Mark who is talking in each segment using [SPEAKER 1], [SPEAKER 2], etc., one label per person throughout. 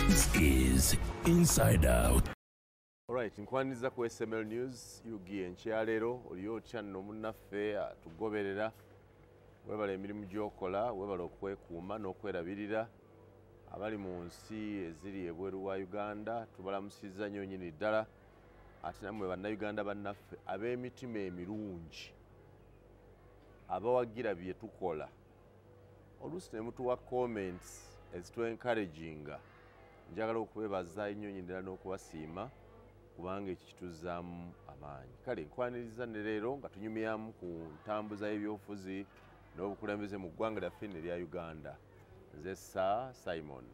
[SPEAKER 1] This is Inside Out.
[SPEAKER 2] Alright, nkwaniriza ku SML News UG enkyaleero. Oliyo otya nno munnaffe atugoberera? Weebala emirimu gy'okola, weebala okwekuuma n'okwerabirira. Abali mu nsi eziri ebweru wa Uganda tubalamusizza nnyo nnyini ddala, ate nammwe Bannayuganda bannaffe ab'emitima emirungi abawagira bye tukola, oluusi ne mutuwa comments ezitwencouraginga, njagala okubebaza ennyo nnyini ddala n'okubasiima, kubanga ekyo kituzzaamu amaanyi. Kale nkwaniriza ne leero nga tunyumyamu ku ntambuza y'ebyobufuzi n'obukulembeze mu ggwanga lyaffe nerya Uganda. Nze Sir Simon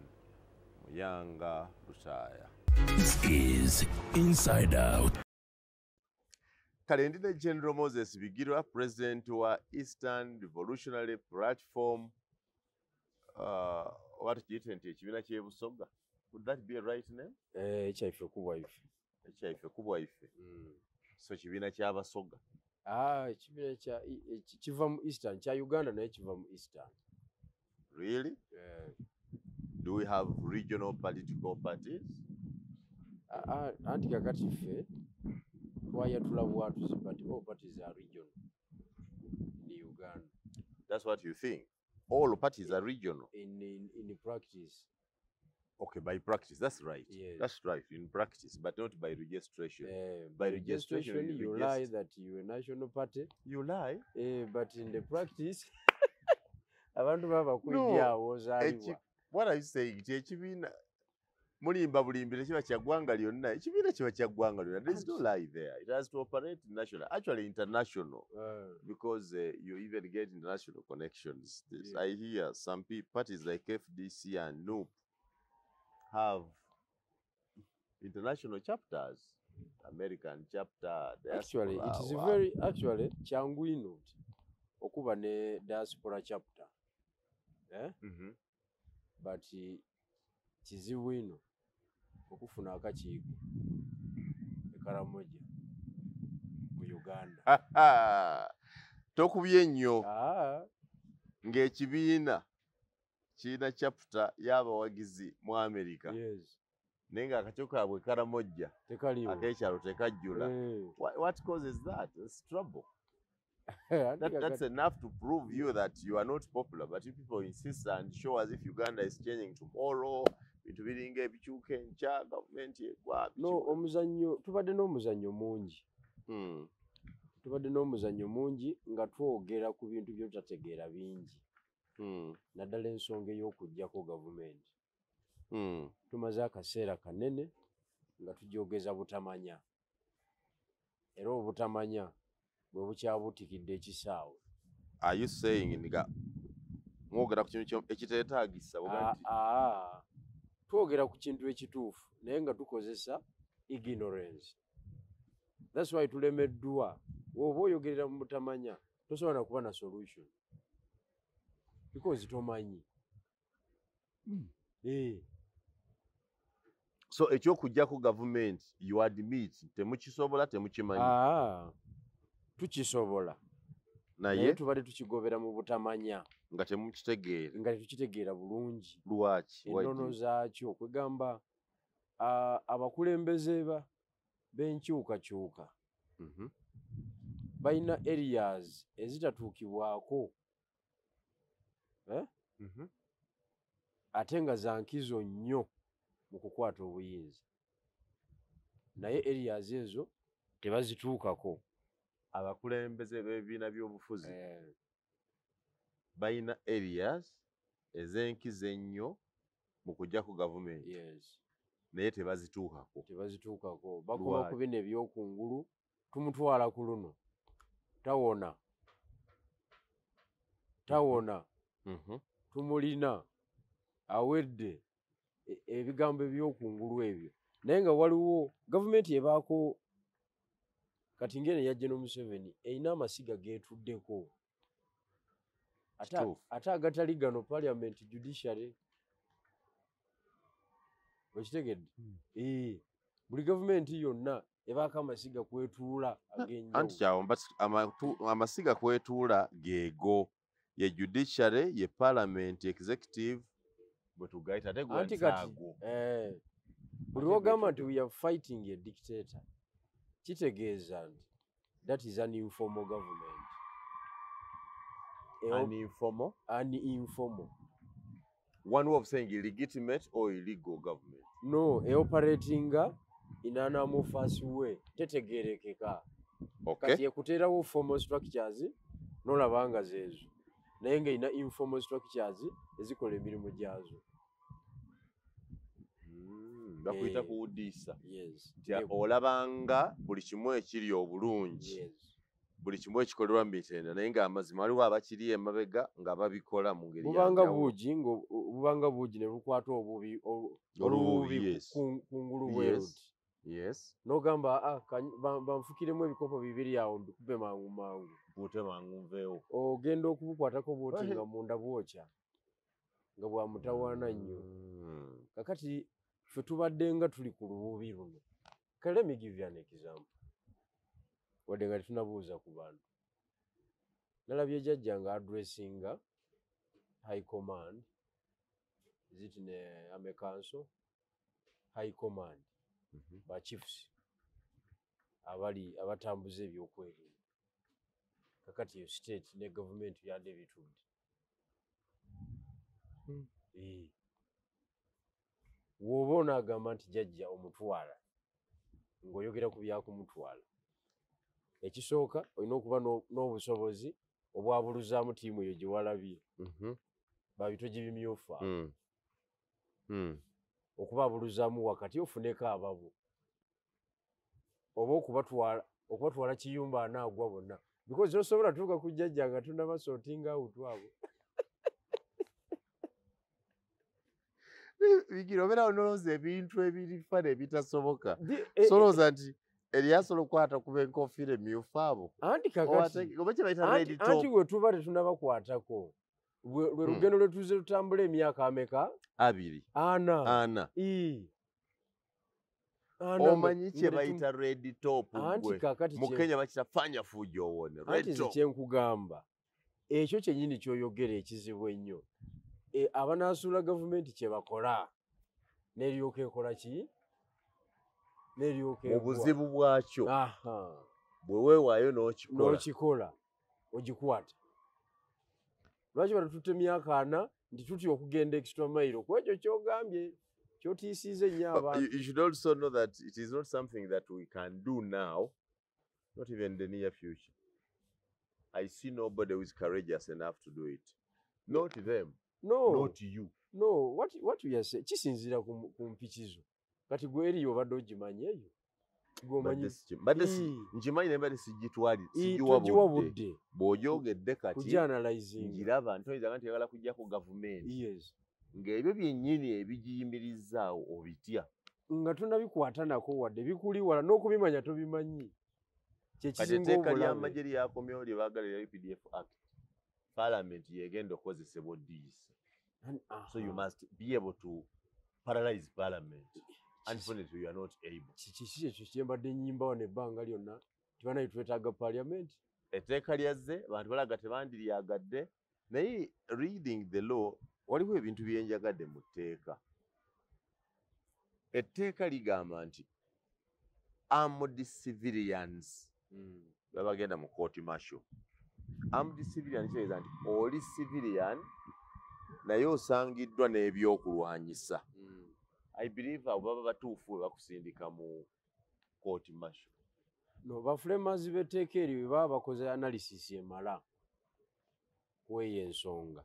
[SPEAKER 2] Muyanga Lutaaya.
[SPEAKER 1] This is Inside Out.
[SPEAKER 2] Kale ndi ne General Moses Bigirwa, president wa Eastern Revolutionary Platform, oba tukiyite nti ekibiina ky'e Busoga. Would that be a right name?
[SPEAKER 3] Ekyaife kubwaife.
[SPEAKER 2] Ekyaife kubwaife. So kibiina ky'Abasoga?
[SPEAKER 3] Ah, ekibiina kiva mu Eastern kya Uganda, naye kiva mu Eastern.
[SPEAKER 2] Really? Do we have regional political parties?
[SPEAKER 3] Anti kakati ffe twayatula bwatuzi, but all parties are regional in Uganda.
[SPEAKER 2] That's what you think? All parties are regional?
[SPEAKER 3] In practice.
[SPEAKER 2] Okay, by practice, that's right.
[SPEAKER 3] Yes.
[SPEAKER 2] That's right, in practice, but not by registration. By
[SPEAKER 3] By
[SPEAKER 2] registration,
[SPEAKER 3] registration,
[SPEAKER 2] you
[SPEAKER 3] you lie
[SPEAKER 2] register.
[SPEAKER 3] That you a national party.
[SPEAKER 2] You lie.
[SPEAKER 3] But in the practice abantu baba kwejja ozaalibwa.
[SPEAKER 2] What are you saying? Nti ekibiina mulimba bulimbi, tekiba kya ggwanga lyonna. Ekibiina kiba kya ggwanga lyonna. There is no lie there. It has to operate national, actually international, because you even get international connections. This, I hear some parties like FDC and NUP have international chapters, American chapter,
[SPEAKER 3] Actually, it is
[SPEAKER 2] diaspora,
[SPEAKER 3] very, actually kyangu ino nti okuba ne diaspora chapter, eh? But kizibu ino okufuna akakiiko ekaramoja mu Uganda.
[SPEAKER 2] Tokubye nnyo.
[SPEAKER 3] Ah.
[SPEAKER 2] Ng'ekibiina kirina chapter y'abawagizi mu America, naye ng'akakiiko kaabwe Karamojja
[SPEAKER 3] tekaliwo,
[SPEAKER 2] ak'ekyalo tekajjula.
[SPEAKER 3] Eh.
[SPEAKER 2] What causes that? It's trouble.
[SPEAKER 3] Anti
[SPEAKER 2] That's enough to prove you that you are not popular, but you people insist and show as if Uganda is changing tomorrow. Bintu biringa ebikyuka enkya, gavumenti egwa.
[SPEAKER 3] No, omuzannyo, tubadde n'omuzannyo mungi. Tubadde n'omuzannyo mungi nga twogera ku bintu bye tutategeera bingi, naddala ensonga ey'okuggyako gavumenti. Tumaze akaseera kanene nga tujogeza butamanya, era obutamanya bwe bukyabuutikidde ekisaawe.
[SPEAKER 2] Are you saying nga mwogera ku kintu ekiteetaagisa oba nti
[SPEAKER 3] Aa, twogera ku kintu ekituufu, naye nga tukozesa ignorance. That's why tulemeddwa. Woba oyogerera mu butamanya, tosobola na kuba na solution because tomanyi. Eh.
[SPEAKER 2] So ekyokuggyako gavumenti, you admit temukisobola, temukimanyi?
[SPEAKER 3] Aa, tukisobola, naye
[SPEAKER 2] naye
[SPEAKER 3] tubadde tukigobera mu butamanya.
[SPEAKER 2] Nga temukitegeera.
[SPEAKER 3] Nga tetukitegeera bulungi.
[SPEAKER 2] Lwaki? Why
[SPEAKER 3] Ennono zaakyo, kwegamba abakulembeze ba b'enkyukakyuka balina areas ezitatuukibwako, eh? Ate nga za nkizo nnyo mu kukwata obuyinza, naye areas ezo tebazituukako.
[SPEAKER 2] Abakulembeze b'ebibiina by'obufuzi
[SPEAKER 3] Eh,
[SPEAKER 2] balina areas ez'enkizo ennyo mu kuggyako gavumenti, naye tebazituukako.
[SPEAKER 3] Tebazituukako, bakoma
[SPEAKER 2] Lwaki?
[SPEAKER 3] ku bino ebyokungulu, tumutwala ku luno, tawona, tawona, tumulina awedde. Ebigambo ebyokungulu ebyo, naye nga waliwo gavumenti ebaako Kati ngene ya General Museveni erina amasiga geetuddeko ate agatali gano parliament, judiciary. Okitegedde? Buli gavumenti yonna ebaako amasiga kwetuula ag'enjawulo.
[SPEAKER 2] Anti kyawo amasiga kwetuula geego ye judiciary, ye parliament, executive bwe tugayita ate
[SPEAKER 3] Anti kati
[SPEAKER 2] gwenzago.
[SPEAKER 3] Buli wogamba nti we are fighting a dictator, kitegeeza nti that is an informal government.
[SPEAKER 2] An informal?
[SPEAKER 3] An informal.
[SPEAKER 2] One way of saying illegitimate or illegal government.
[SPEAKER 3] No, eoperatinga in an amorphous way, tetegerekeka. Kati ekuteerawo formal structures n'olaba nga zeezo, naye ng'erina informal structures ezikola emirimu gyazo.
[SPEAKER 2] Bakuyita kuwudiisa.
[SPEAKER 3] Yes.
[SPEAKER 2] Nti olabanga buli kimu ekiri obulungi.
[SPEAKER 3] Yes.
[SPEAKER 2] Buli kimu ekikolerwa mu mitendera, naye ng'amazima waliwo abakiri emabega nga babikola mu ngeri
[SPEAKER 3] Bubanga buugi, bubanga buugi ne bukwata obubi olububi kungulu bwe luti.
[SPEAKER 2] Yes.
[SPEAKER 3] N'ogamba banfukiremu ebikopo bibiri awo mbikube mangu mangu.
[SPEAKER 2] Mpuute mangu nveewo.
[SPEAKER 3] Ogenda okubukwatako bw'oti nga munda bwokya nga bwa mutawaana nnyo. Kakati ffe tubadde nga tuli ku lububi luno. Kale let me give you an example. Wadde nga tetunabuuza ku bantu. Nalabye jjajja nga addressinga high command, is it in army council? High command, ba chiefs abali abatambuza ebyokwerinda. Kakati eyo state ne government byadde bitudde. W'oba onaagamba nti jjajja omutwala, ng'oyogera ku byakumutwala, ekisooka olina okuba n'obusobozi obwabuluzaamu ttiimu eyo gye walabye. Babitogi bimyufu abo. Okubabuluzaamu wakati ofuneko ababo. Oba okubatwala kiyumba anaagwa bonna. Because osobola tuuka ku jjajja nga tonnaba sorting out abo.
[SPEAKER 2] Bigiro obeera onolooza ebintu ebirifa ebitasoboka. Solowooza nti eryasobola okukwata ku b'enkofiira emyufu abo.
[SPEAKER 3] Anti kakati
[SPEAKER 2] oba kye bayita red top.
[SPEAKER 3] Anti bwe tuba tetunnabakwatako, lwe lugendo lwe tuzze tutambula emyaka ameka?
[SPEAKER 2] 2.
[SPEAKER 3] 4.
[SPEAKER 2] Omanyi kye bayita red top
[SPEAKER 3] gwe.
[SPEAKER 2] Mu Kenya bakita fanya fujo owone.
[SPEAKER 3] Anti nze kye nkugamba, ekyo kyennyini ky'oyogera ekizibu ennyo. Abanaasuula gavumenti kye bakola n'eryoka ekola ki? N'eryoka
[SPEAKER 2] Mu buzibu bwakyo. Bwe weewaayo n'okikola.
[SPEAKER 3] N'okikola, ogikwata. Lwaki batututte emyaka 4 nti tutya okugenda extra mile ku ekyo ky'ogambye ky'otiisiza ennyo abantu.
[SPEAKER 2] You should also know that it is not something that we can do now, not even the near future. I see nobody who is courageous enough to do it. Not them.
[SPEAKER 3] No.
[SPEAKER 2] Not you.
[SPEAKER 3] No, what we are saying, kisinziira ku mpikizo. Kati gwe eriyo obadde ogimanyi eyo.
[SPEAKER 2] Nkimanyi naye mbadde sigiwa budde. Bw'ogyogedde kati ngiraba nti oyinza nti oyagala kuggyako gavumenti.
[SPEAKER 3] Yes.
[SPEAKER 2] Ng'ebyo byennyini ebigiyimirizaawo obitya.
[SPEAKER 3] Nga tonnabikwata nako wadde bikuli wala n'okubimanya tobimanyi. Kye
[SPEAKER 2] Kati
[SPEAKER 3] kisinga
[SPEAKER 2] etteeka
[SPEAKER 3] obulabe.
[SPEAKER 2] ly'amagye lyakomyewo lye baagala erya UPDF Act. Parliament y'egenda okukozesebwa odiyisa. So you must be able to paralyze parliament. Unfortunately, you are not able.
[SPEAKER 3] Kiki ekyo kye mbadde nnyimba wano ebbanga lyonna tibanaye twetaaga parliament.
[SPEAKER 2] Etteeka lyazze abantu balaga tebandiryagadde, naye reading the law waliwo ebintu bye njagadde mu tteeka. Etteeka ligamba nti armed civilians babagenda mu court martial. Armed civilian kitegeeza nti oli civilian naye osangiddwa n'ebyokulwanyisa. I believe abo baba batuufu bwe bakusindika mu court martial.
[SPEAKER 3] No, bafulemazi b'etteeka eryo bwe baba bakoze analysis emala ku eyo ensonga,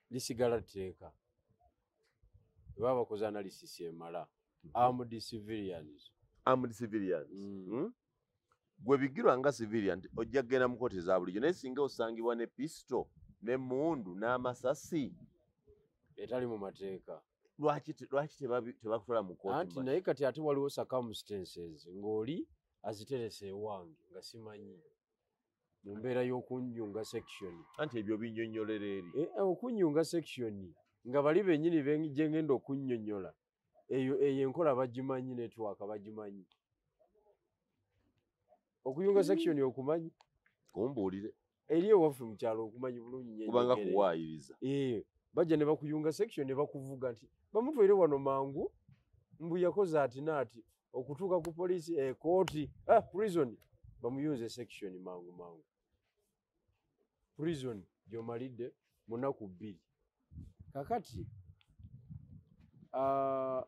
[SPEAKER 3] lisigala tteeka. Bwe baba bakoze analysis emala, armed civilians.
[SPEAKER 2] Armed civilians. Gwe bigirwa nga civilian ojja kugenda mu kooti eza bulijjo, naye singa osangibwa ne pistol n'emmundu n'amasasi
[SPEAKER 3] etali mu mateeka.
[SPEAKER 2] Lwaki tebakutwala mu kooti?
[SPEAKER 3] Anti naye kati ate waliwo circumstances ng'oli Aziterese ewange nga simanyi, mu mbeera y'okunyunga section.
[SPEAKER 2] Anti ebyo binnyonnyolera eri.
[SPEAKER 3] Okunyunga section nga bali bennyini gye ngenda okunnyonnyola, eyo enkola bagimanyi, network bagimanyi. Okuyunga section okumanyi?
[SPEAKER 2] Kumbuulire.
[SPEAKER 3] Eri ewaffe mu kyalo okumanyi bulungi nnyo.
[SPEAKER 2] Kubanga
[SPEAKER 3] enjogera.
[SPEAKER 2] Kuwaayiriza.
[SPEAKER 3] Bajja ne bakuyunga section ne bakuvuga nti bamutwaire wano mangu, mbu yakoze ati n'ati, okutuuka ku poliisi, kooti, prison, bamuyunze section mangu mangu. Prison gy'omalidde mu nnaku 2. Kakati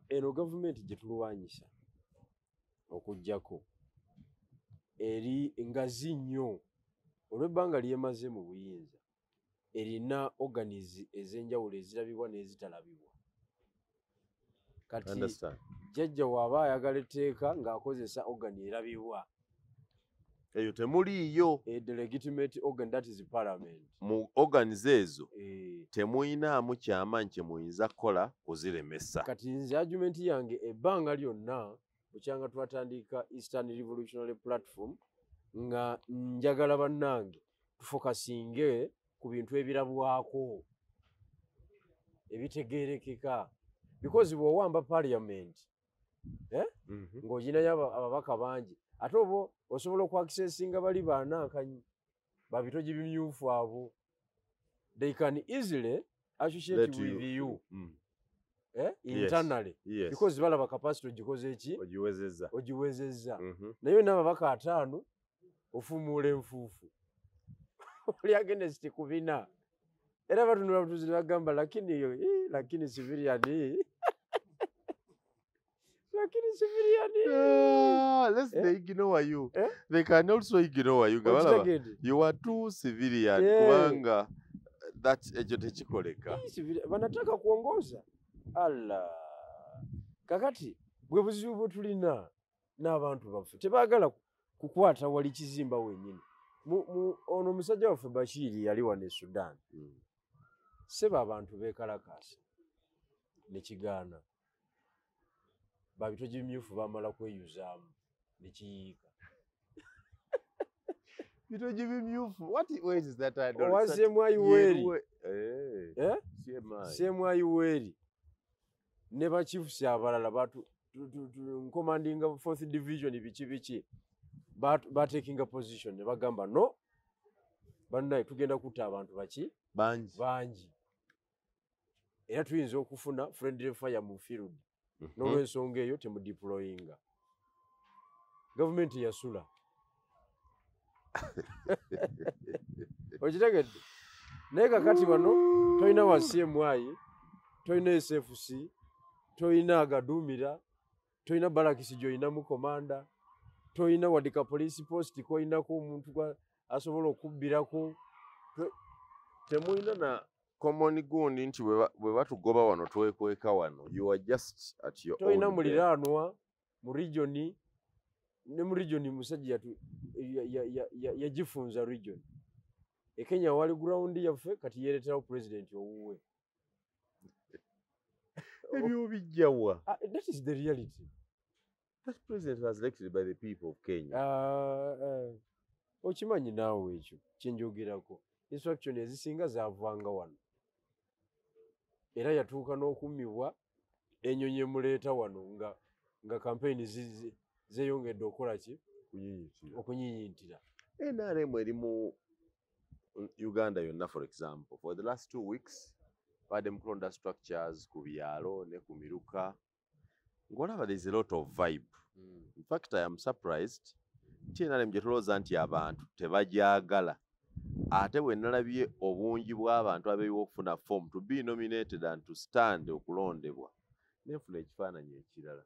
[SPEAKER 3] eno gavumenti gye tulwanyisa okuggyako eri ngazi nnyo olw'ebbanga lyemaze mu buyinza, erina organs ez'enjawulo ezirabibwa n'ezitalabibwa. Kati
[SPEAKER 2] Understand.
[SPEAKER 3] jjajja bw'aba ayagala etteeka ng'akozesa organ erabibwa.
[SPEAKER 2] Eyo temuliiyo.
[SPEAKER 3] The legitimate organ, that is parliament.
[SPEAKER 2] Mu organs ezo temuyinaamu kyamaanyi kye muyinza kukola kuziremesa.
[SPEAKER 3] Kati nze argument yange ebbanga lyonna bukyanga twatandika Eastern Revolutionary Platform, nga njagala bannange tufokasinge ku bintu ebirabwako ebitegeerekeka, because bw'owamba parliament, ng'oginayo ababaka bangi, ate oba osobola okwakisesinga bali banankanyi babitogi bimyufu abo, they can easily associate
[SPEAKER 2] Let
[SPEAKER 3] with
[SPEAKER 2] you.
[SPEAKER 3] you,
[SPEAKER 2] Yes.
[SPEAKER 3] internally, because balaba capacity ogikoze ki?
[SPEAKER 2] Ogiwezezza.
[SPEAKER 3] Ogiwezezza. Naye n'ababaka 5 ofumuula enfuufu, oli against ku 4, era batunula butuzi ne bagamba lakini yo, lakini civilian, lakini civilian.
[SPEAKER 2] Let's
[SPEAKER 3] Eh?
[SPEAKER 2] they ignore you.
[SPEAKER 3] Eh?
[SPEAKER 2] They can also ignore you. Nga balaba,
[SPEAKER 3] Okitegedde?
[SPEAKER 2] you are too civilian. Kubanga that ekyo tekikoleka.
[SPEAKER 3] Hii wanataka kuongoza. Allah. Kakati bwe buzibu bwe tulina n'abantu baffe, tebaagala kukwata wali kizimba wennyini. Ono omusajja waffe Bashiri yali wano e Sudan. Seba abantu beekalakaasa ne kigaana. Babitogi bimyufu bamala kweyuzaamu ne kiyiika.
[SPEAKER 2] Bitogi bimyufu. What where is that I don't
[SPEAKER 3] Owa
[SPEAKER 2] understand.
[SPEAKER 3] CMI Weri.
[SPEAKER 2] Yeruwe.
[SPEAKER 3] Eh?
[SPEAKER 2] CMI.
[SPEAKER 3] CMI Weri. Ne ba chiefs abalala batu commanding 4th division biki biki. Ba taking a position ne bagamba no. Bannaye tugenda kutta abantu baki?
[SPEAKER 2] Bangi.
[SPEAKER 3] Bangi. Era tuyinza okufuna friendly fire mu field. N'olw'ensonga eyo temudeployinga. Gavumenti yasula. Okitegedde? Naye kakati wano tolina wa CMI, tolina SFC, tolina agaduumira, tolina balakisi gy'olinamu komanda, tolina wadde ka police post k'olinako omuntu asobola okubbirako.
[SPEAKER 2] Temulina na common gundi nti bwe batugoba wano twekweka wano. You are just at your
[SPEAKER 3] Tolina
[SPEAKER 2] own bed.
[SPEAKER 3] muliraanwa mu region, ne mu region musajja yagifunza region. E Kenya wali ground yaffe, kati yeereterawo president owuwe.
[SPEAKER 2] Ebyo bijja wa?
[SPEAKER 3] That is the reality.
[SPEAKER 2] That president was elected by the people of Kenya.
[SPEAKER 3] Okimanyi naawe ekyo kye njogerako. Instruction ezisinga zaavanga wano. Era yatuuka n'okummibwa ennyonyi emuleeta wano nga campaign zeeyongedde okukola ki?
[SPEAKER 2] Kunyinyitira.
[SPEAKER 3] Okunyinyitira.
[SPEAKER 2] NRM eri mu Uganda yonna, for example, for the last 2 weeks badde mu kulonda structures ku byalo ne ku miruka. Ng'olaba there is a lot of vibe. In fact, I am surprised nti NRM gye tulowooza nti abantu tebagyagala. Ate bwe nalabye obungi bw'abantu abeeyiwa okufuna form to be nominated and to stand okulondebwa, nenfuna ekifaananyi ekirala.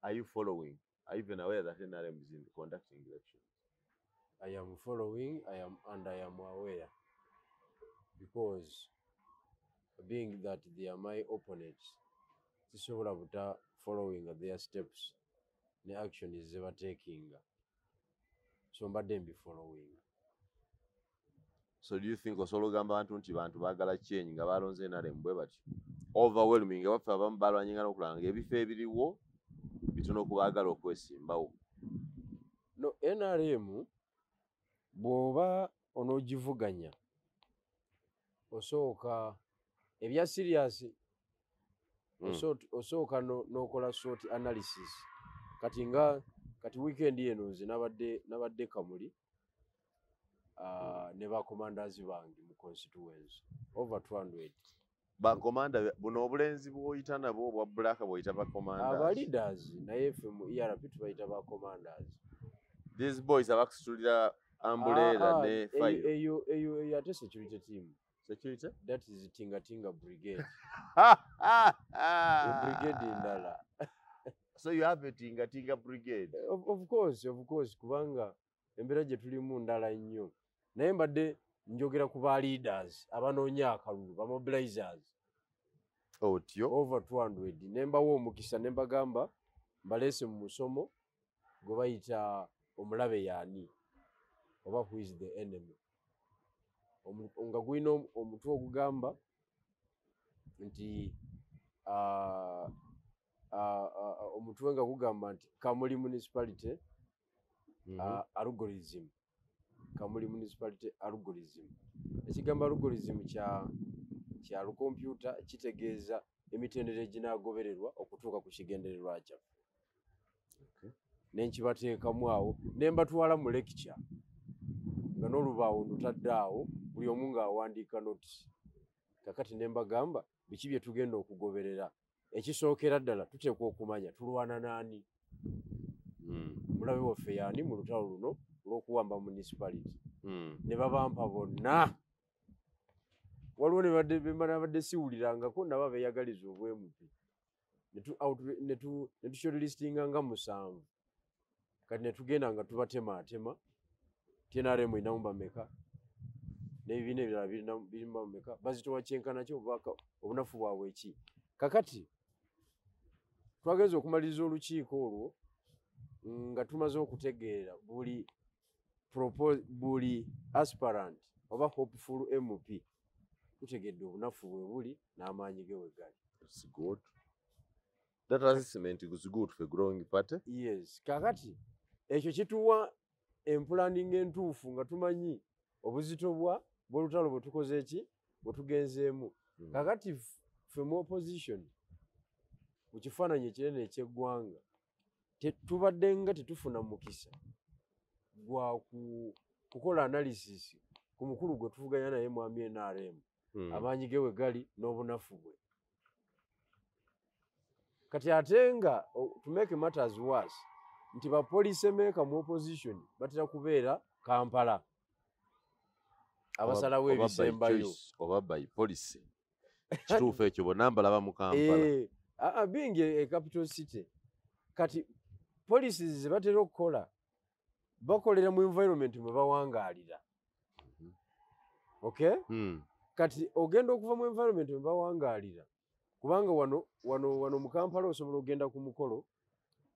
[SPEAKER 2] Are you following? Are you even aware that NRM is in conducting elections?
[SPEAKER 3] I am following, I am, and I am aware, because being that they are my opponents, sisobola buta following their steps ne action ze batekinga. So mbadde mbi following.
[SPEAKER 2] So do you think osobola ogamba abantu nti bantu baagala change nga balonze NRM bwe batyo? Overwhelming, baffe abamu balwanyinga n'okulanga ebifo ebiriwo bitono ku baagala okwesimbawo.
[SPEAKER 3] No, NRM bw'oba onoogivuganya osooka ebya serious, osooka n'okola SWOT analysis. Kati nga kati weekend eno nze nabadde Kamuli ne ba commanders bange mu constituency over 200.
[SPEAKER 2] Ba commander buno obulenzi bw'oyita nabwo obwa black bw'oyita ba commanders?
[SPEAKER 3] Aba leaders, naye ffe mu ERP tubayita ba commanders.
[SPEAKER 2] These boys abakusitulira umbrella ne fire.
[SPEAKER 3] Eyo ate security team.
[SPEAKER 2] Security?
[SPEAKER 3] That is Tinga Tinga Brigade. Brigade ndala.
[SPEAKER 2] So you have a Tinga Tinga Brigade?
[SPEAKER 3] Of course, kubanga embeera gye tulimu ndala nnyo. Naye mbadde njogera ku ba leaders abanoonya akalulu, ba mobilizers.
[SPEAKER 2] Otyo?
[SPEAKER 3] Over 200. Ne mbawa omukisa ne mbagamba mbaleese mu musomo gwe bayita omulabe yaani oba who is the enemy. Nga gulina omutwe ogugamba nti omutwe nga gugamba nti Kamuli Municipality algorithm. Kamuli Municipality algorithm. Ekigambo algorithm kya lukompyuta kitegeeza emitendera eginaagobererwa okutuuka ku kigendererwa kyaffe. Ne nkibateekamu awo ne mbatwala mu lecture nga n'olubaawo ndutadde awo buli omu ng'awandiika notes. Kakati ne mbagamba biki bye tugenda okugoberera. Ekisookera ddala tuteekwa okumanya tulwana n'ani. Mulabe waffe y'ani mu lutalo luno olw'okuwamba municipality. Ne babampa bonna. Waliwo ne badde siwulirangako nabo beeyagaliza obw'MP. Ne tushortlistinga nga 7. Kati ne tugenda nga tubatemaatema. TNRM erinamu bameka, n'ebibiina ebirala birimu bameka, bazitowa kyenkana ki obunafu bwabwe ki. Kakati twagenze okumaliriza olukiiko olwo nga tumaze okutegeera buli aspirant oba hopeful MP tutegedde obunafu bwe buli n'amaanyi ge we gali.
[SPEAKER 2] It's good. That assessment is good for growing party.
[SPEAKER 3] Yes. Kakati ekyo kituwa emplanning entuufu nga tumanyi obuzito bw'olutalo bwe tukoze ki bwe tugenzeemu. Kakati ffe mu opposition mu kifaananyi ekinene eky'eggwanga tubadde nga tetufuna mukisa gwa kukola analysis ku mukulu gwe tuvuganya naye mwami NRM, amaanyi ge we gali n'obunafu bwe. Kati ate nga to make matters worse nti ba policy maker mu opposition batera kubeera Kampala abasalawo ebisembayo
[SPEAKER 2] oba by policy. Kituufu ekyo bonna mbalaba mu Kampala.
[SPEAKER 3] Being a capital city, kati policies ze batera okukola bakolera mu environment mwe bawangaalira. Okay? Kati ogenda okuva mu environment mwe bawangaalira kubanga wano mu Kampala osobola ogenda ku mukolo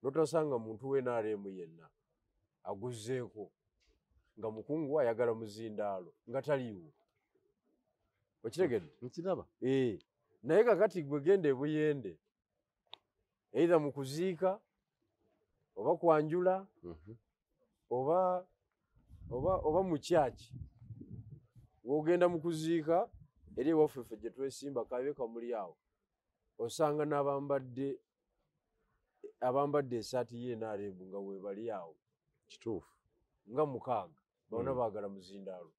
[SPEAKER 3] n'otasanga muntu we NRM yenna aguzeeko nga mukungu ayagala muzindaalo nga taliiwo. Okitegedde?
[SPEAKER 2] Nkiraba.
[SPEAKER 3] Naye kakati gwe genda e Buyende either mu kuziika oba kwanjula oba mu kyaki. W'ogenda mu kuziika eri ewaffe ffe gye twesimba kabe Kamuli awo osanga n'abambadde essaati ye NRM nga weebali awo.
[SPEAKER 2] Kituufu.
[SPEAKER 3] Nga 6 bonna baagala muzindaalo.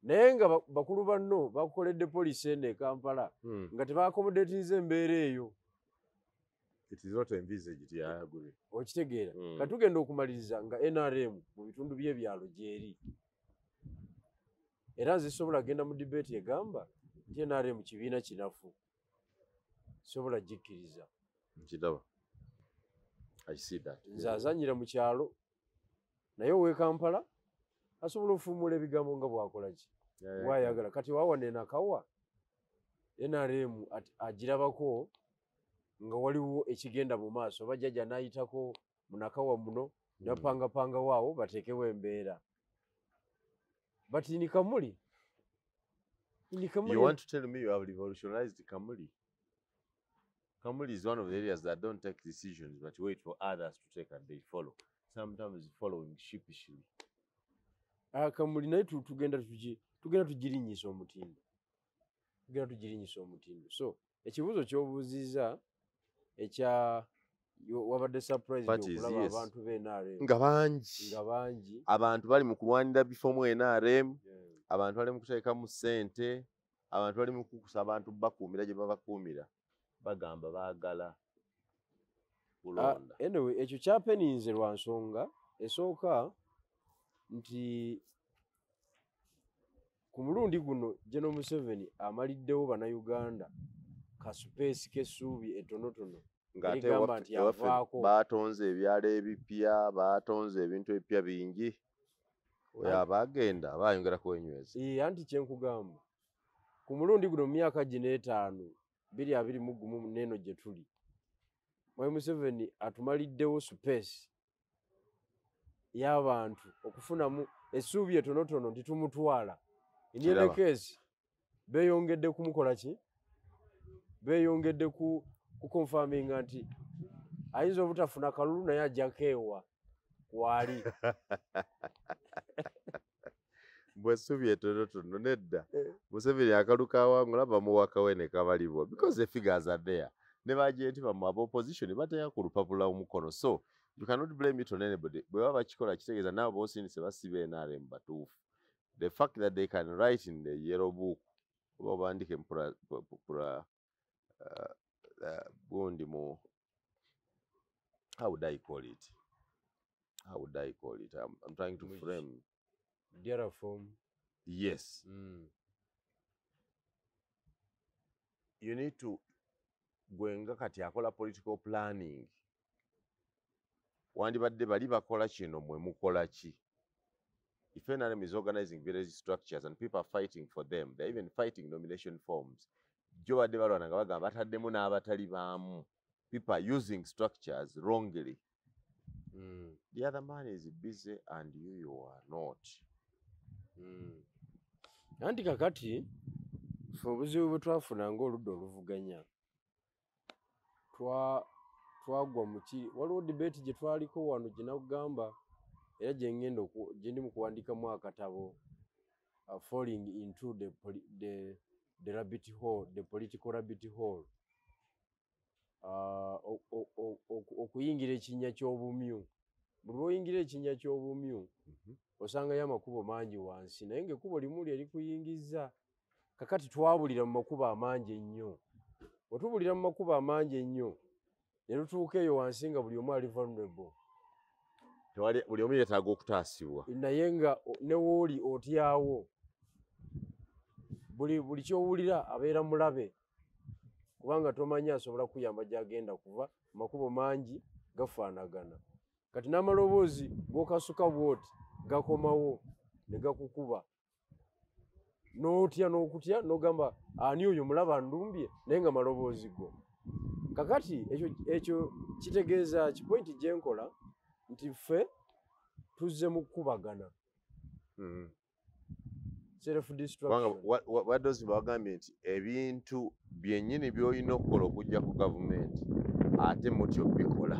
[SPEAKER 3] Naye nga bakulu banno bakoledde poliisi eno e Kampala nga tebaakomodetinze embeera eyo.
[SPEAKER 2] It is not envisaged, I agree.
[SPEAKER 3] Okitegeera. Kati tugenda okumaliriza nga NRM mu bitundu by'ebyalo gy'eri. Era nze sobola genda mu debate egamba nti NRM kibiina kinafu. Sobola gikkiriza.
[SPEAKER 2] Nkiraba. I see that.
[SPEAKER 3] Nze azannyira mu kyalo naye ow'e Kampala asobola okufuumuula ebigambo nga bw'akola ki bw'ayagala. Kati waawa Nakawa NRM agirabako nga waliwo ekigenda mu maaso oba jjajja n'ayitako mu Nakawa muno napangapanga waawo bateekewo embeera. But in Kamuli,
[SPEAKER 2] you want to tell me you have revolutionized Kamuli? Kamuli is one of the areas that don't take decisions but wait for others to take and they follow. Sometimes following sheepishly.
[SPEAKER 3] Kamuli naye tugenda tugirinyisa omutindo. Tugenda tugirinyisa omutindo. So ekibuuzo ky'obuuzizza ekya wabadde surprise okulaba abantu b'NRM
[SPEAKER 2] nga bangi.
[SPEAKER 3] Nga bangi.
[SPEAKER 2] Abantu bali mu kulwanira bifo mu NRM, abantu bali mu kuteekamu ssente, abantu bali mu kukusa abantu bakuumira gye babakuumira. Bagamba baagala kulonda.
[SPEAKER 3] Anyway, ekyo kyapeninze lwa nsonga esooka nti ku mulundi guno General Museveni amaliddewo Bannayuganda ka space k'essuubi etonotono.
[SPEAKER 2] Ng'ate baatonze ebyalo ebipya, baatonze ebintu ebipya bingi. Oyo abaagenda baayongera kwenyweza.
[SPEAKER 3] Anti kye nkugamba ku mulundi guno mu myaka gino etaano 2021 n'eno gye tuli, Mwami Museveni atumaliddewo space y'abantu okufunamu essuubi etonotono nti tumutwala. In any case, beeyongedde kumukola ki? Beeyongedde ku kuconfirminga nti ayinza obutafuna kalulu naye ajja keewa waali.
[SPEAKER 2] Bwe essuubi etonotono nedda. Museveni akalu kawangula bamuwa kawene kabalibwa because the figures are there. Ne bagenti bamu aba opposition bateeka ku lupapula omukono. So you cannot blame it on anybody. Bwe baba bakikola kitegeeza nabo boosindise basiba NRM batuufu. The fact that they can write in the yellow book oba bandike mpura gundi mu, how would I call it? How would I call it? I'm trying to frame.
[SPEAKER 3] Dear form.
[SPEAKER 2] Yes. You need to gwenga kati akola political planning. Wandibadde bali bakola kino mwe mukola ki? If NRM is organizing various structures and people are fighting for them, they're even fighting nomination forms. Jobadde balwana nga bagamba bataddemu n'abatali baamu. People are using structures wrongly. The other man is busy and you are not.
[SPEAKER 3] Anti kakati ffe obuzibu bwe twafuna ng'oludda oluvuganya twagwa mu ki, waliwo debate gye twaliko wano gye nakugamba era gye ngenda gye ndi mu kuwandiikamu akatabo, falling into the rabbit hole, the political rabbit hole. Okuyingira ekinnya ky'obumyu. Buli lw'oyingira ekinnya ky'obumyu osangayo amakubo mangi wansi, naye ng'ekkubo limu lye likuyingiza. Kakati twabulira mu makubo amangi ennyo. Bwe tubulira mu makubo amangi ennyo ne tutuuka eyo wansi nga buli omu ali vulnerable.
[SPEAKER 2] Buli omu yeetaaga okutaasibwa.
[SPEAKER 3] Naye nga ne w'oli otyawo. Buli ky'owulira abeera mulabe. Kubanga tomanyi asobola kuyamba gy'agenda kuva, makubo mangi gafaanagana. Kati n'amaloboozi g'okasuka bw'oti gakomawo ne gakukuba. N'otya n'okutya n'ogamba ani oyo mulaba ndumbye, naye nga maloboozi go. Kakati ekyo kitegeeza ki? Point gye nkola nti ffe tuzze mu kukubagana. Self-destruction.
[SPEAKER 2] Wadde bagambye nti ebintu byennyini by'olina okukola okujja ku gavumenti ate mutyo bikola.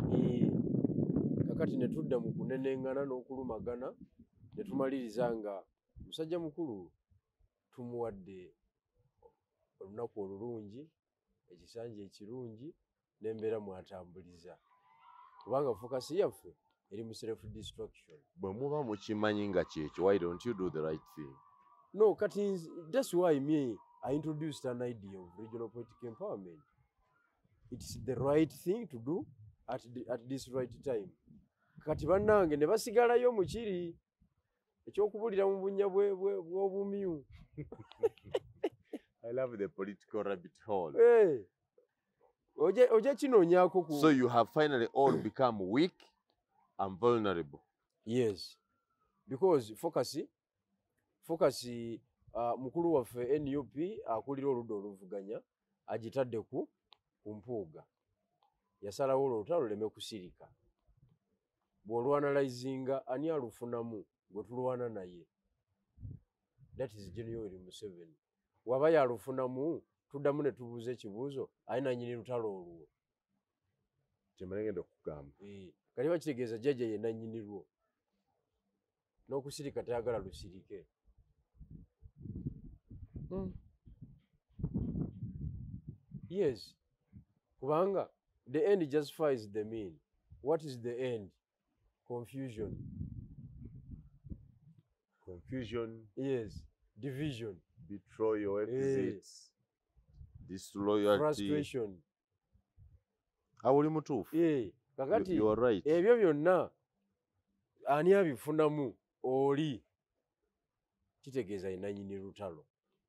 [SPEAKER 3] Kakati ne tudda mu kunenengana n'okulumagana ne tumaliriza nga musajja mukulu tumuwadde olunaku olulungi, ekisanja ekirungi n'embeera mwatambuliza. Kubanga focus yaffe eri mu self-destruction.
[SPEAKER 2] Bwe muba mukimanyi nga kyekyo, why don't you do the right thing?
[SPEAKER 3] No, kati that's why me, I introduced an idea of regional political empowerment. It's the right thing to do at this right time. Kati bannange ne basigalayo mu kiri eky'okubulira mu bunnya bw'obumyu.
[SPEAKER 2] I love the political rabbit hole.
[SPEAKER 3] Hey. Oje kinoonyaako ku.
[SPEAKER 2] So you have finally all become weak and vulnerable.
[SPEAKER 3] Yes. Because focus mukulu waffe NUP akulira oludda oluvuganya agitadde ku Mpuuga. Yasalawo olutalo luleme kusirika. Bw'olwanalizinga ani alufunamu gwe tulwana naye. That is General Museveni. Waba yalufunamu Tuddamu ne tubuuza ekibuuzo, ani nannyini lutalo olwo?
[SPEAKER 2] Kyemala ngenda okugamba.
[SPEAKER 3] Kali bakitegeeza jjajja ye nannyini lwo. N'okusirika tayagala lusirike. Yes. Kubanga the end justifies the mean. What is the end? Confusion.
[SPEAKER 2] Confusion.
[SPEAKER 3] Yes. Division.
[SPEAKER 2] Betrayal, exits. Disloyalty.
[SPEAKER 3] Frustration.
[SPEAKER 2] Awo oli mutuufu.
[SPEAKER 3] Kakati
[SPEAKER 2] You are right.
[SPEAKER 3] Ebyo byonna ani abifunamu oli kitegeeza ye nannyini lutalo.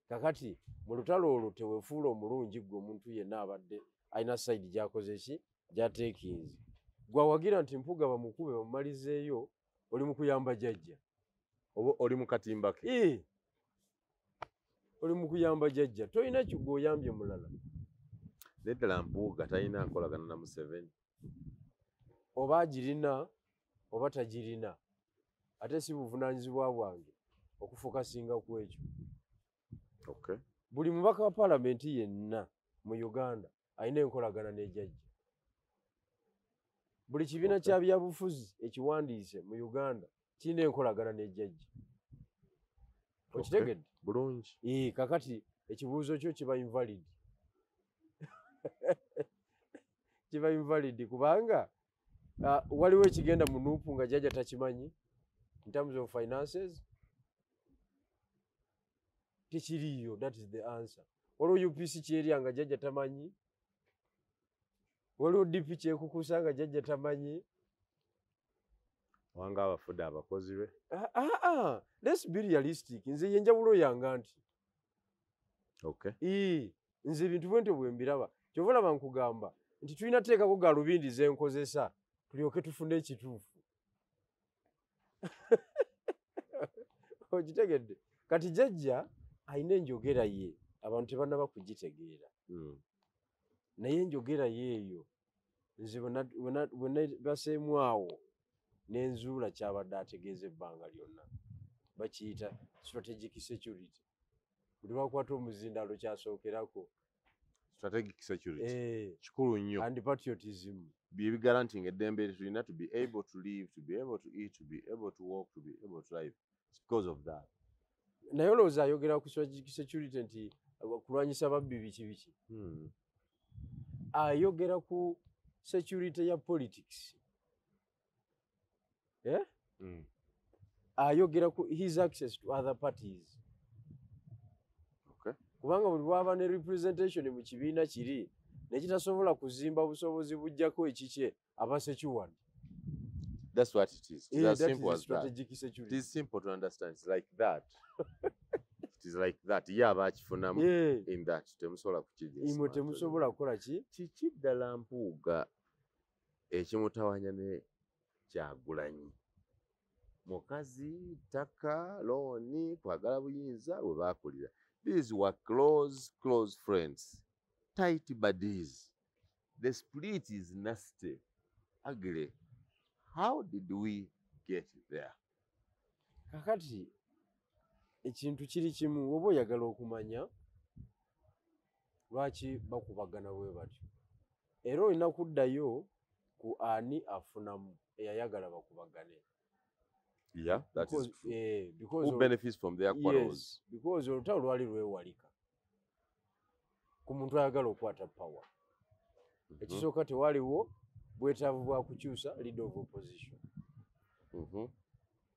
[SPEAKER 3] Kakati mu lutalo olwo teweefuula omulungi ggwe omuntu yenna abadde alina side gy'akoze ki gy'ateekinze. Ggwe awagira nti Mpuuga bamukube bamumalizeeyo oli mu kuyamba jjajja.
[SPEAKER 2] Oba oli mu katimba ke.
[SPEAKER 3] Oli mu kuyamba jjajja tolina gw'oyambye mulala.
[SPEAKER 2] Naye ddala Mpuuga talina nkolagana na Museveni.
[SPEAKER 3] Oba agirina oba tagirina ate si buvunaanyizibwa bwange okufokasinga ku ekyo.
[SPEAKER 2] Okay.
[SPEAKER 3] Buli mubaka wa paalamenti yenna mu Uganda alina enkolagana ne jjajja. Buli kibiina kya byabufuzi ekiwandiise mu Uganda kirina enkolagana ne jjajja. Okitegedde?
[SPEAKER 2] Bulungi.
[SPEAKER 3] Kakati ekibuuzo kyo kiba invalid. Kiba invalid kubanga waliwo ekigenda mu NUP nga jjajja takimanyi in terms of finances. Tekiriiyo, that is the answer. Waliwo UPC kyerya nga jjajja tamanyi. Waliwo DP kyekukusa nga jjajja tamanyi.
[SPEAKER 2] Wanga abafudde abakozi be.
[SPEAKER 3] Let's be realistic. Nze yenjawulo yange nti.
[SPEAKER 2] Okay.
[SPEAKER 3] Nze ebintu bwe ntyo bwe mbiraba. Kyova olaba nkugamba nti tulina teekako gaalubindi ze nkozesa tulyoke tufune ekituufu. Okitegedde? Kati jjajja alina enjogera ye abantu tebannaba kugitegeera. Naye enjogera ye eyo nze bwe baseemu awo n'enzuula kyabadde ategeeza ebbanga lyonna. Bakiyita strategic security. Buli lwakwata omuzindaalo kyasookerako.
[SPEAKER 2] Strategic security. Kikulu nnyo.
[SPEAKER 3] And patriotism.
[SPEAKER 2] Bye guaranteeing eddembe tulina to be able to live, to be able to eat, to be able to walk, to be able to drive. It's because of that.
[SPEAKER 3] Naye olowooza ayogera ku strategic security nti kulwanyisa babbi biki biki. Ayogera ku security ya politics. Ayogera ku his access to other parties.
[SPEAKER 2] Okay.
[SPEAKER 3] Kubanga buli lwaba ne representation mu kibiina kiri nekitasobola kuzimba busobozi bujjako ekikye aba secured.
[SPEAKER 2] That's what it is. It's as simple as that.
[SPEAKER 3] Strategic security.
[SPEAKER 2] It is simple to understand. It's like that. It is like that. Ye aba akifunamu in that. Temusobola kukigesa.
[SPEAKER 3] Imwe temusobola kukola ki?
[SPEAKER 2] Kiki ddala Mpuuga ekimutawaanya ne Kyagulanyi? Mukazi, ttaka, looni, kwagala buyinza bwe baakulira. These were close, close friends. Tight buddies. The split is nasty, ugly. How did we get there?
[SPEAKER 3] Kakati ekintu kiri kimu oba oyagala okumanya lwaki bakubagana bwe batyo. Era olina kuddayo ku ani afunamu eyayagala bakubagane.
[SPEAKER 2] Yeah, that
[SPEAKER 3] because,
[SPEAKER 2] is true.
[SPEAKER 3] Because
[SPEAKER 2] who benefits from their quarrels?
[SPEAKER 3] Yes, because olutalo lwali lwewalika ku muntu ayagala okukwata power. Ekisooka tewaliwo bwetaavu bwa kukyusa leader of opposition.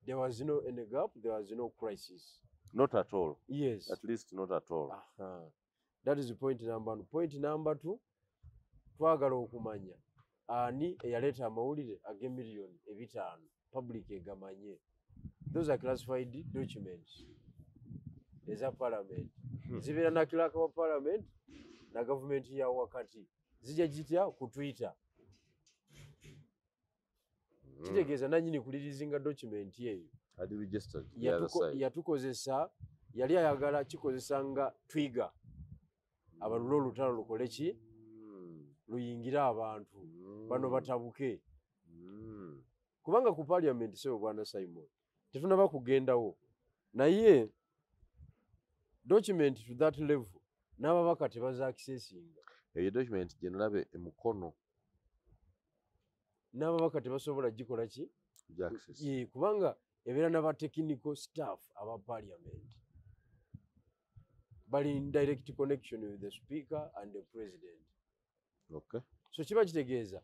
[SPEAKER 3] There was no any gap, there was no crisis.
[SPEAKER 2] Not at all.
[SPEAKER 3] Yes.
[SPEAKER 2] At least not at all.
[SPEAKER 3] That is point number one. Point number two, twagala okumanya ani eyaleeta amawulire ag'emiliyoni 5 public egamanye. Those are classified documents eza parliament. Zibeera na clerk wa parliament na government ya wakati. Zijja gitya ku Twitter. Kitegeeza nannyini kulirizinga document eyo. Yatukozesa, yali ayagala kikozesa nga twiga. Abalule olutalo lukole ki? Luyingire abantu. Bano batabuke. Kubanga ku parliament sebo bwana Simon, tetunaba kugendawo. Naye document to that level N'ababaka tebazaakisesinga.
[SPEAKER 2] Eyo document gye nalaba emukono.
[SPEAKER 3] N'ababaka tebasobola gikola ki? Kubanga ebeera n'aba technical staff aba parliament. Bali in direct connection with the speaker and the president.
[SPEAKER 2] Okay.
[SPEAKER 3] So kiba kitegeeza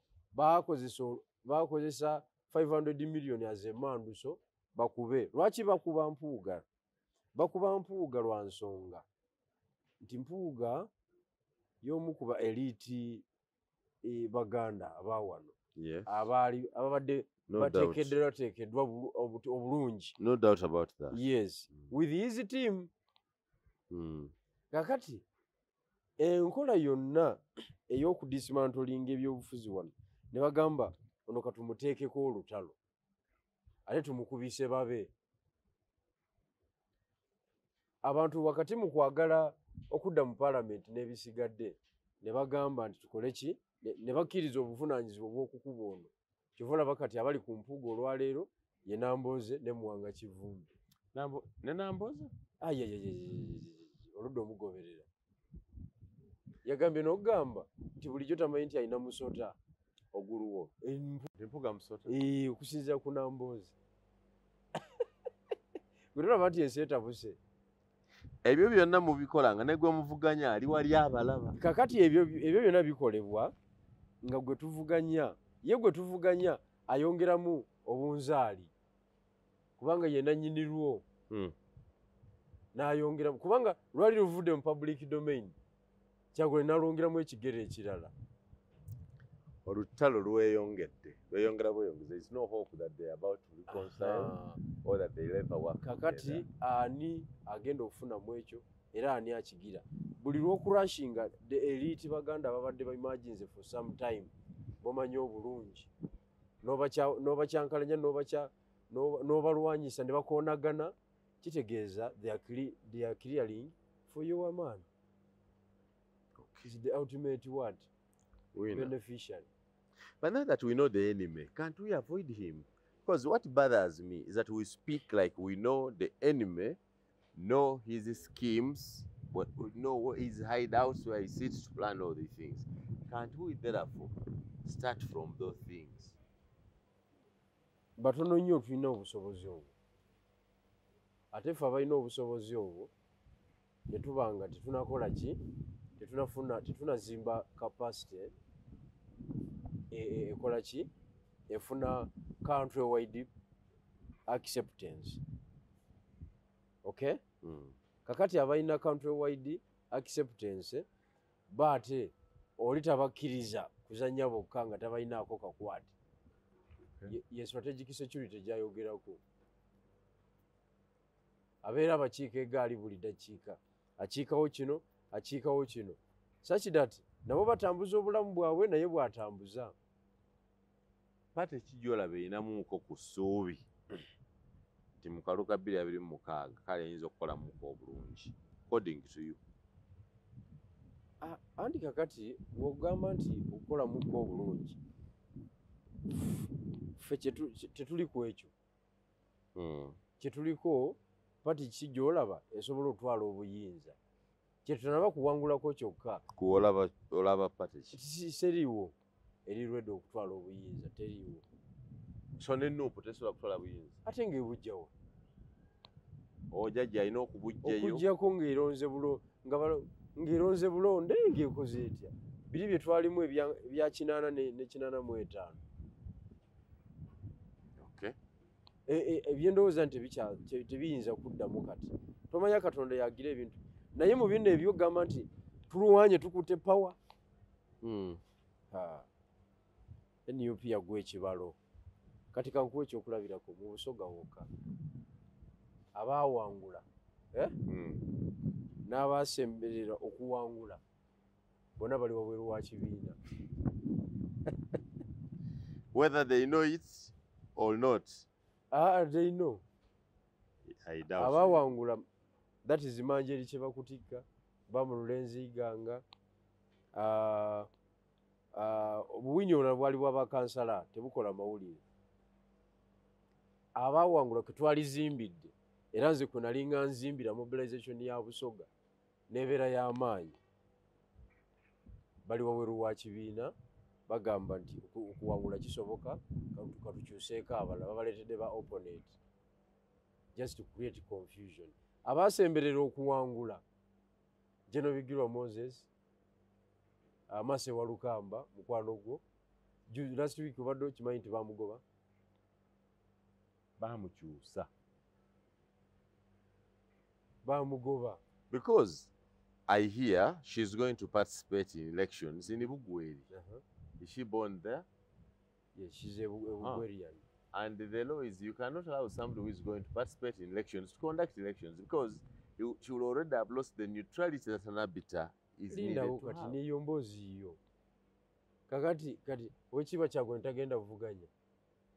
[SPEAKER 3] bakozesa 500 million as emanduso bakube. Lwaki bakuba Mpuuga? Bakuba Mpuuga lwa nsonga nti Mpuuga y'omu ku ba elite Baganda abawano.
[SPEAKER 2] Yes.
[SPEAKER 3] Abaali ababadde bateekeddwa obulungi.
[SPEAKER 2] No doubt about that.
[SPEAKER 3] Yes. With his team. Kakati enkola yonna ey'okudismantlinga ebyobufuzi wano ne bagamba ono katumuteekeko olutalo ate tumukubise babe. Abantu wakati mu kwagala okudda mu parliament n'ebisigadde ne bagamba nti tukole ki, ne bakkiriza obuvunaanyizibwa obw'okukuba ono. Kyova olaba kati abali ku Mpuuga olwaleero ye Nambooze ne Muwanga Kivumbi.
[SPEAKER 2] Ne Nambooze?
[SPEAKER 3] Oludda omugoberera. Yagambye n'okugamba nti bulijjo tamanyi nti alina musota
[SPEAKER 2] oguluwo. Mpuuga musota?
[SPEAKER 3] Okusinziira ku Nambooze. Gwe tolaba nti ensi etabuse.
[SPEAKER 2] Ebyo byonna mubikola nga ne gwe muvuganya ali wali abalaba.
[SPEAKER 3] Kakati ebyo byonna bikolebwa nga gwe tuvuganya. Ye gwe tuvuganya ayongeramu obunzaali kubanga ye nannyini lwo. N'ayongeramu kubanga lwali luvudde mu public domain. Kyagulanyi n'alwongeramu ekigere ekirala.
[SPEAKER 2] Olutalo lweyongedde, lweyongera bweyongeza. There is no hope that they are about to reconcile or that they ever work together.
[SPEAKER 3] Kakati ani agenda okufunamu ekyo era ani akigira? Buli lw'okurashinga the elite Baganda babadde ba-imagines for some time bomanyi obulungi n'obakyankalanya n'obalwanyisa ne bakoonagana, kitegeeza they are clearing for your man.
[SPEAKER 2] Okay.
[SPEAKER 3] Is the ultimate what?
[SPEAKER 2] Winner.
[SPEAKER 3] Beneficiary.
[SPEAKER 2] But now that we know the enemy, can't we avoid him? Because what bothers me is that we speak like we know the enemy, know his schemes, but we know his hideouts where he sits to plan all these things. Can't we therefore start from those things?
[SPEAKER 3] Batono nnyo tulina obusobozi obwo. Ate ffe abalina obusobozi obwo ne tuba nga tetunakola ki, tetunazimba capacity ekola ki, efuna country wide acceptance. Okay? Kakati abalina country wide acceptance baate oli tabakkiriza kuzannya bokka nga tabalinaako kakwate. Ye strategic security gyayogerako. Abeera abakiika eggaali buli ddakiika, akiikawo kino, akiikawo kino, such that nabo batambuza obulamu bwabwe naye bw'atambuza.
[SPEAKER 2] Party ki gy'olaba erinamuuko ku ssuubi nti mu kalulu ka 2026 kale eyinza okukolamuko obulungi according to you?
[SPEAKER 3] Anti kakati bw'ogamba nti okukolamuko obulungi, ffe tetuli ku ekyo. Kyetuliko party ki gy'olaba esobola okutwala obuyinza, kyetutanaba kuwangulako kyokka.
[SPEAKER 2] Olaba party ki?
[SPEAKER 3] Seriiwo eri ready okutwala obuyinza, teriiwo.
[SPEAKER 2] So ne NUP tesobola kutwala buyinza?
[SPEAKER 3] Ate ng'ebujjawa.
[SPEAKER 2] Ojjajja alina okubuggyayo.
[SPEAKER 3] Okuggyako ng'eronze bulonde ng'ekoze etya. Biri bye twalimu ebya 8 ne 85.
[SPEAKER 2] Okay.
[SPEAKER 3] Ebyendowooza nti tebiyinza kuddamu kati. Tomanya Katonda yagira ebintu. Naye mu bino ebyogamba nti tulwanye tukutte power. NUP yagwa ekibalo. Kati kankuwe ekyokulabirako mu Busoga wokka. Abaawangula n'abaasemberera okuwangula bonna bali wabweru wa kibiina.
[SPEAKER 2] Whether they know it or not.
[SPEAKER 3] They know.
[SPEAKER 2] I doubt.
[SPEAKER 3] Abaawangula, that is Manjeri Kyebakutikka, Bamurulenzi Iganga, obuwinyi obulala bwali bwa bakansala tebukola mawulire. Abaawangula kwe twalizimbidde, era nze kwe nali nga nzimbira mobilization ya Busoga n'ebeera y'amaanyi. Bali waweru wa kibiina bagamba nti okuwangula kisoboka, katukyuseeko abalala, babaleetedde ba opponent just to create confusion. Abasemberera okuwangula General Bigirwa Moses, Amase Walukamba mukwano gwo, last week obadde okimanyi nti bamugoba,
[SPEAKER 2] bamukyusa,
[SPEAKER 3] bamugoba
[SPEAKER 2] because I hear she's going to participate in elections in Bugweri. Is she born there?
[SPEAKER 3] Yes, she's a Bugwerian.
[SPEAKER 2] And the law is you cannot allow somebody who is going to participate in elections to conduct elections because she will already have lost the neutrality that an arbiter is needed to have.
[SPEAKER 3] Niyo mboozi yo. Kakati kati wekiba kyagwe ntagenda kuvuganya.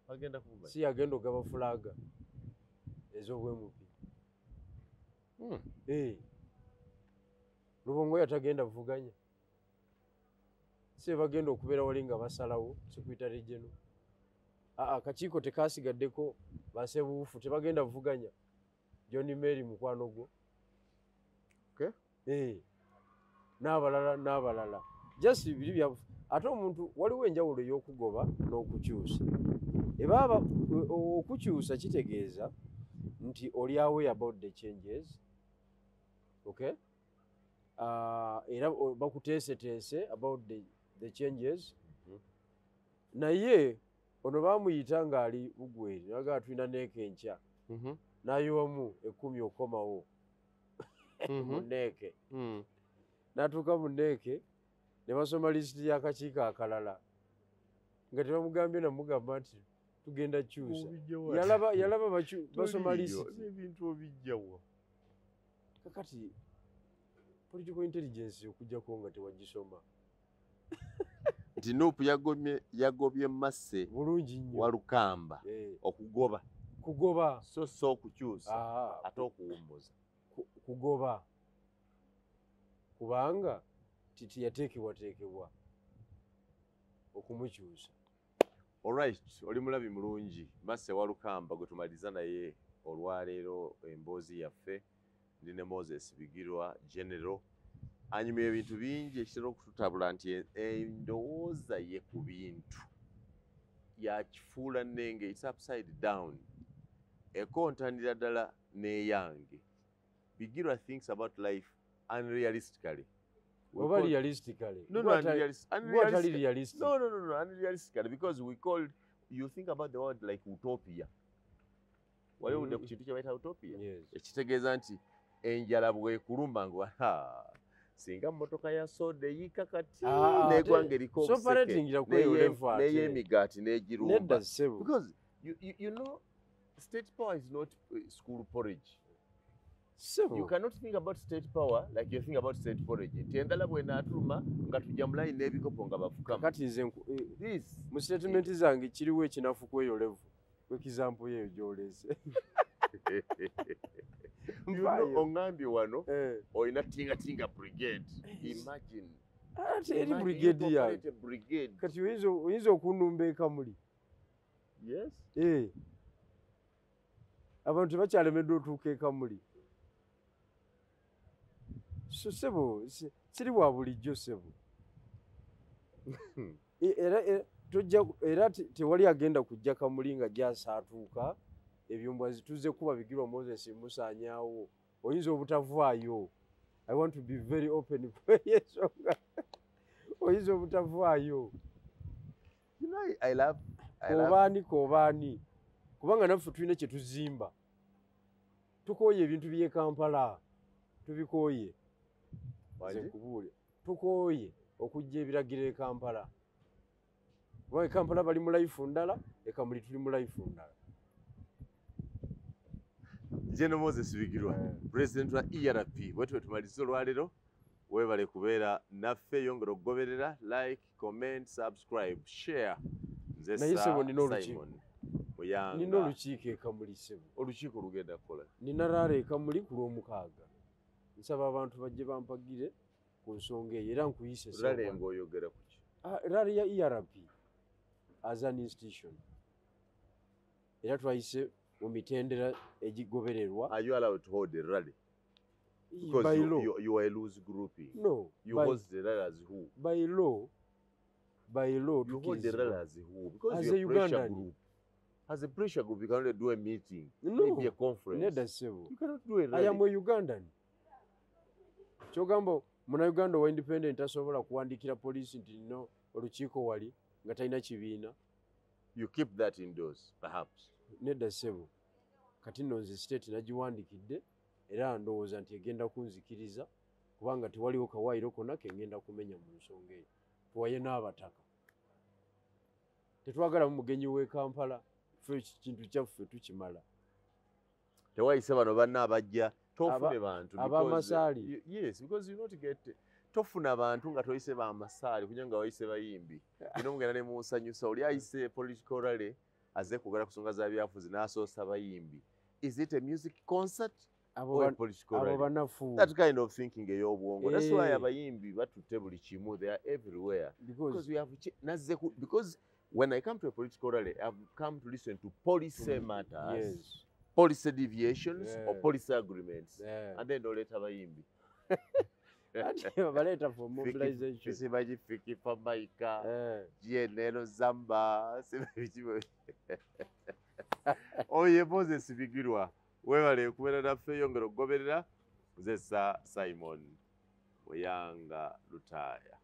[SPEAKER 2] Agenda kuvuganya.
[SPEAKER 3] Si agenda ogaba fulaga ez'obwemupi. Lubongo yatagenda kuvuganya. Si bagenda okubeera wali nga basalawo sikuyita regional. Akakiiko tekasigaddeko basebuufu tebagenda kuvuganya. John Mary mukwano gwo. Okay. N'abalala n'abalala. Just biri bya ate omuntu waliwo enjawulo ey'okugoba n'okukyusa. Ebaba okukyusa kitegeeza nti oli aware about the changes. Okay? Era bakuteeseteese about the changes. Naye ono bamuyita ng'ali Bugweri naga tulina neeke enkya. N'ayiwamu 10 okomawo mu neeke. N'atuuka mu neeke ne basoma lisiti y'akakiiko akalala nga tebamugambye namugamba nti tugenda kyusa. Yalaba basoma lisiti.
[SPEAKER 2] Ebintu obijjawa.
[SPEAKER 3] Kakati political intelligence okujjako nga tewagisoma.
[SPEAKER 2] Nti NUP yagobye Mase
[SPEAKER 3] bulungi nnyo
[SPEAKER 2] Walukamba okugoba.
[SPEAKER 3] Kugoba.
[SPEAKER 2] So okukyusa ate okuwummuza.
[SPEAKER 3] Kugoba. Kubanga titi yateekebwateekebwa okumukyusa.
[SPEAKER 2] Alright, oli mulabi mulungi Mase Walukamba gwe tumaliza naye olwaleero emboozi yaffe. Ndi ne Moses Bigirwa General anyumya ebintu bingi ekitera okututabula nti endowooza ye ku bintu yakifuula nnenge, it's upside down, ekontanira ddala n'eyange. Bigirwa thinks about life unrealistically.
[SPEAKER 3] Oba realistically.
[SPEAKER 2] No, unrealistically. No, unrealistically, because we called, you think about the word like utopia. Waliwo ku kintu kye bayita utopia. Ekitegeeza nti enjala bw'ekulumba ngo singa mmotoka ya soda eyiika kati n'eggwanga eriko obuseke n'ey'emigaati n'egirumba. Because you know, state power is not school porridge.
[SPEAKER 3] So
[SPEAKER 2] you cannot think about state power like you think about state porridge. Nti endala bw'enaatuluma nga tujja mu layini n'ebikopo nga bafukamu.
[SPEAKER 3] Kati nze mu statement zange kiriwo ekinafu ku eyo level. Example yeyo gy'oleese.
[SPEAKER 2] You know, ongambye wano olina tinga tinga brigade. Imagine.
[SPEAKER 3] Ate eri brigade yange. Kati oyinza okunnumba ekamuli.
[SPEAKER 2] Yes.
[SPEAKER 3] Abantu tebakyalemeddwa otuuka ekamuli. So ssebo siri wa bulijjo ssebo. Era tewali agenda kujja kamuli nga gyasaatuuka ebyombwa zituze kuba Bigirwa Moses musaanyaawo oyinza obutavaayo. I want to be very open ensonga oyinza obutavaayo.
[SPEAKER 2] You know, I love
[SPEAKER 3] kobaani kobaani kubanga naffe tulina kye tuzimba. Tukooye ebintu by'e Kampala, tubikooye. Nze nkubuulira, tukooye okujja ebiragiro e Kampala. Kuba e Kampala bali mu life ndala, e Kamuli tuli mu life ndala.
[SPEAKER 2] General Moses Bigirwa, President wa ERP, bwetwe tumaliza olwaleero. Weebale kubeera naffe, yongera okugoberera, like, comment, subscribe, share. Nze
[SPEAKER 3] Naye ssebo nina olukiiko.
[SPEAKER 2] Simon Muyanga.
[SPEAKER 3] Nina olukiiko e Kamuli ssebo.
[SPEAKER 2] Olukiiko lugenda kukola.
[SPEAKER 3] Nina rally e Kamuli ku Lwomukaaga. Nsaba abantu bajje bampagire ku nsonga eyo era nkuyise ssebo.
[SPEAKER 2] Rally ng'oyogera ku ki?
[SPEAKER 3] Rally ya ERP as an institution. Era twayise mu mitendera egigobererwa.
[SPEAKER 2] Are you allowed to hold a rally? Because
[SPEAKER 3] By law.
[SPEAKER 2] you are a loose grouping.
[SPEAKER 3] No.
[SPEAKER 2] You
[SPEAKER 3] by,
[SPEAKER 2] host the rally as who?
[SPEAKER 3] By law, by law.
[SPEAKER 2] You hold the rally as who? Because
[SPEAKER 3] as
[SPEAKER 2] you're
[SPEAKER 3] a
[SPEAKER 2] a pressure
[SPEAKER 3] Ugandan.
[SPEAKER 2] group. As a pressure group, you cannot do a meeting,
[SPEAKER 3] No.
[SPEAKER 2] maybe a conference.
[SPEAKER 3] Nedda ssebo.
[SPEAKER 2] You cannot do a
[SPEAKER 3] I
[SPEAKER 2] rally.
[SPEAKER 3] am a Ugandan. Kyogamba munnayuganda owa independent tasobola kuwandiikira poliisi nti nno olukiiko wali nga talina kibiina.
[SPEAKER 2] You keep that indoors, perhaps.
[SPEAKER 3] Nedda ssebo. Kati nno nze state nagiwandiikidde era ndowooza nti egenda kunzikiriza kubanga tewaliwo kawaayiro konna ke ngenda kumenya mu nsonga eyo. Tuwaye n'abataka. Tetwagalamu mugenyi w'e Kampala, ffe kintu kyaffe tukimala.
[SPEAKER 2] Tewayise bano banna abajja tofune bantu because-
[SPEAKER 3] ab'amasaali.
[SPEAKER 2] Yes, because you not get tofuna bantu nga toyise bamasaali kunya nga wayise bayimbi. Bino mugenda ne munsanyusa oli ayise political rally azze kwogera ku nsonga za byafuzi n'asoosa bayimbi. Is it a music concert
[SPEAKER 3] Abo
[SPEAKER 2] or a political
[SPEAKER 3] abo
[SPEAKER 2] rally?
[SPEAKER 3] banafu.
[SPEAKER 2] That kind of thinking ey'obwongo. That's why
[SPEAKER 3] Eh.
[SPEAKER 2] abayimbi batutte buli kimu, they are everywhere.
[SPEAKER 3] Because
[SPEAKER 2] Because we have nazze ku, because when I come to a political rally, I've come to listen to policy matters,
[SPEAKER 3] yes.
[SPEAKER 2] policy deviations or
[SPEAKER 3] Yeah.
[SPEAKER 2] policy agreements.
[SPEAKER 3] Yeah.
[SPEAKER 2] And then oleeta bayimbi.
[SPEAKER 3] Ati baleeta for mobilization.
[SPEAKER 2] Simanyi Fiki Famaika,
[SPEAKER 3] Eh.
[SPEAKER 2] GNL Zamba, simanyi biki. Oyo ye Moses Bigirwa, weebale okubeera naffe, yongera okugoberera. Nze Sir Simon Muyanga Lutaaya.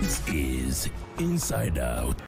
[SPEAKER 1] This is Inside Out.